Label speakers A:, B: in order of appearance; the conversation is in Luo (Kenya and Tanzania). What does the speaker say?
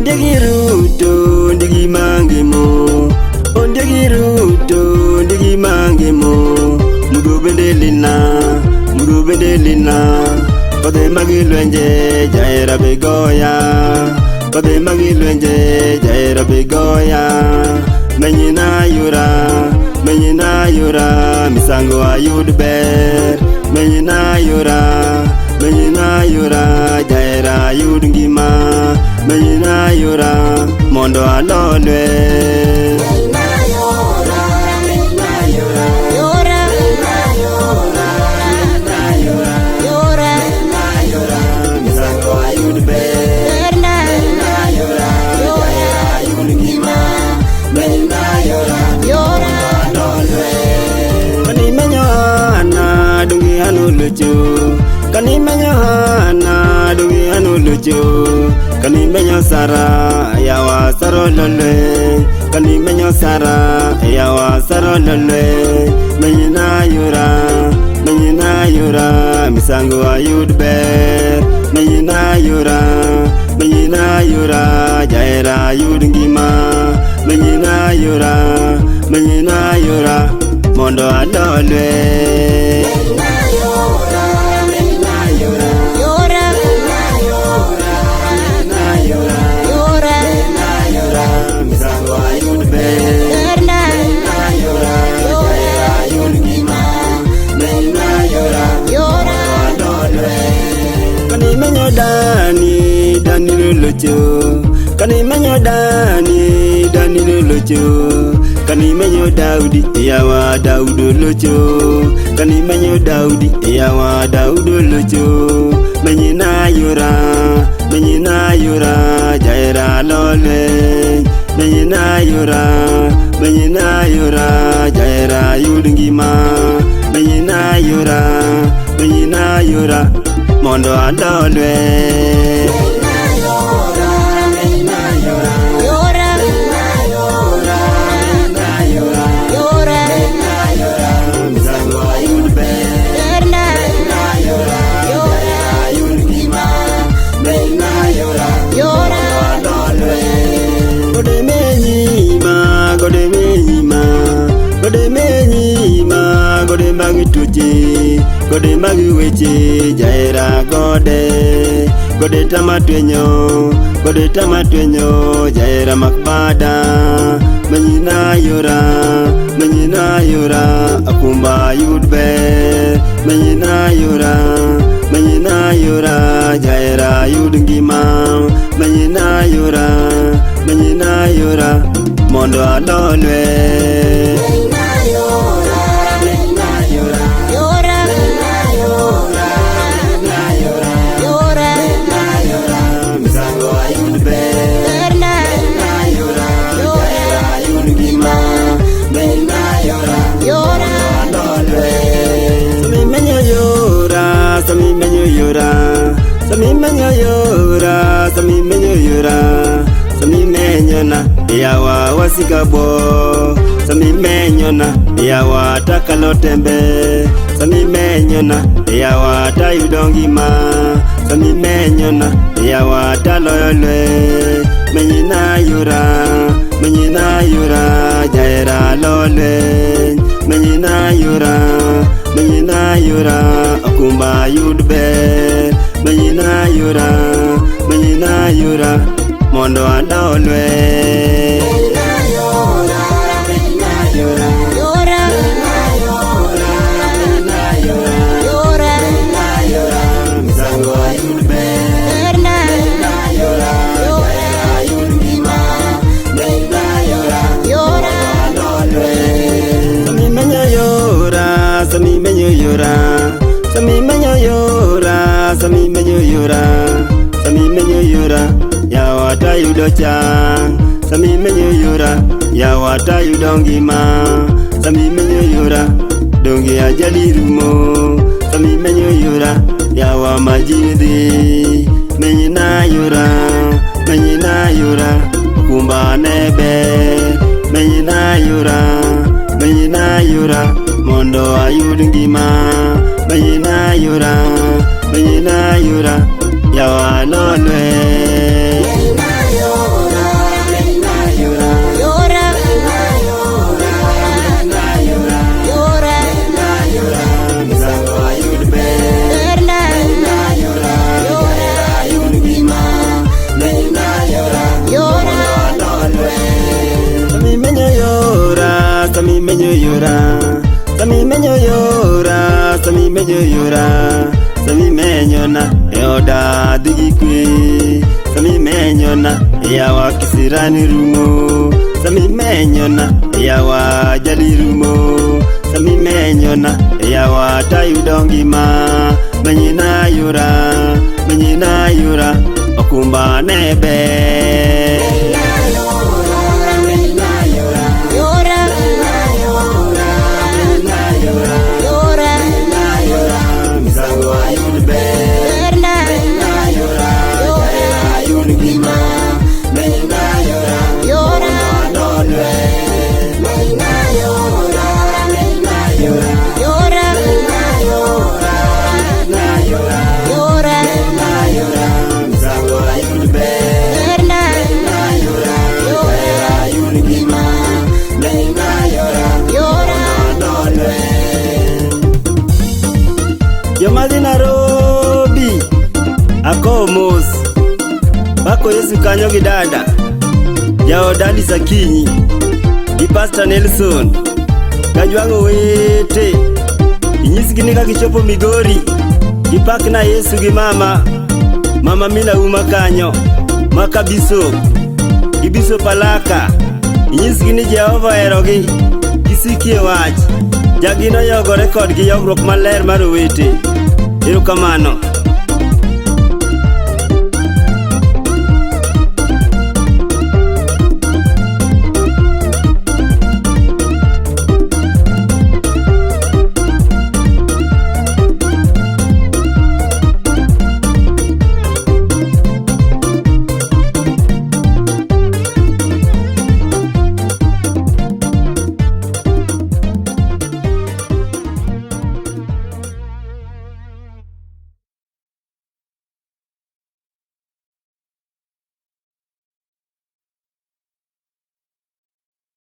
A: Ondiegi Ruto, ondiegi mangemo. Ondiegi Ruto, ondiegi mangemo. Mudho bende lina, mudho bende lina. Kodhe magi lwenje, jahera be goya. Kodhe magi lwenje, jahera be goya. Menyina yura, menyina yura, misango ayud ber. Menyina yura, menyina yura, jahera ayud ngima. Menyina yura, mondo alolwe.
B: Yora, yora,
A: Misango ayud ber.
B: berna,
A: Yora, jahera ayud ngima. Menyina yura,
B: yora,
A: Kanimenyo Hana, donge anolocho. Kanimenyo Hana, donge anolocho. Kanimenyo Sara, yawa saro lolwe. Kanimenyo Sara, yawa saro lolwe. Menyina yura, menyina yura, misango ayud ber. Menyina yura, menyina yura, jahera ayud ngima. Menyina yura, menyina yura, mondo alolwe.
B: yora, yora,
A: Misango ayud ber.
B: berna,
A: Jahera ayud ngima. Menyina yura,
B: yora,
A: Kanimenyo Dani, Dani lolocho. Kanimenyo Dani, Dani lolocho. Kanimenyo Daudi, yawa Daudi locho. Kanimenyo Daudi, yawa Daudi locho. Menyina yura, menyina yura, jahera lolwe. Menyina yura, menyina yura, jahera ayud ngima. Menyina yura, menyina yura, mondo alolwe.
B: yora, yora,
A: Misango ayud ber.
B: berna,
A: Ayud ngima, menyina yura,
B: yora,
A: Gode menyima, gode menyima, gode menyima, gode mag tuoche, gode mag weche, jahera gode, gode tama twenyo, gode tama twenyo, jahera mak bada, menyina yora, menyina yora, akumba ayud ber, menyina yora, menyina yora, jahera ayud ngima, menyina yora, menyina yora, mondo alolwe.
B: yora, yora,
A: Misango ayud ber.
B: berna,
A: Jahera ayud ngima, menyina yora,
B: yora,
A: Sami yora, sami menyo yora, sami menyo yora, sami menyo yora, sami menyo na yawa wasikabo, sami menyo na yawa takalo tembe, sami menyo na yawa tayudo ngima, sami menyo na yawa taloyo lwe, menyina yora, menyina yora, jahera lolwe, menyina yora, menyina yora, akumba ayud ber, menyina yora, menyina yora, mondo alolwe.
B: yora, yora,
A: Misango ayud ber.
B: berna,
A: Ayud ngima, menyina yora,
B: yora,
A: Sami menyo yora, sami menyo yora, sami menyo yora, sami menyo yora, sami menyo yora, yawa tayudo chang, sami menyo yora, yawa tayudo ngima, sami menyo yora, donge ajali rumo, sami menyo yora, yawa majidhi, menyina yora, menyina yora, kumba nebe, menyina yora, menyina yora, mondo ayud ngima, menyina yora, menyina yora, yawa lolwe.
B: yora.
A: Yawa kisirani rumo sami menyona yawa jali rumo sami menyona yawa tayudo ngima menyina yura menyina yura okumba ne ber.
B: Yora. Yora.
A: Misango ayud ber.
B: Berna.
A: Yora ayud ngima menyina yora
B: Yora.
A: donwe
B: Yora. Yora.
A: Yora misango ayud ber.
B: Berna.
A: Yora ayud ngima menyina yora
B: Yora.
A: donwe. Joma dhi Nairobi akowo mos bako Yesu kanyo gi dada jaod Alice Akinyi gi Pastor Nelson kajwang'o owete inyisgi ni ka gichopo Migori gipak na Yesu gi mama mama Mila Uma kanyo maka Bishop gi Bishop Alaka inyisgi ni Jehova oherogi gisikie wach jagi noyogore kodgi yogruok maler mar owete erokamano.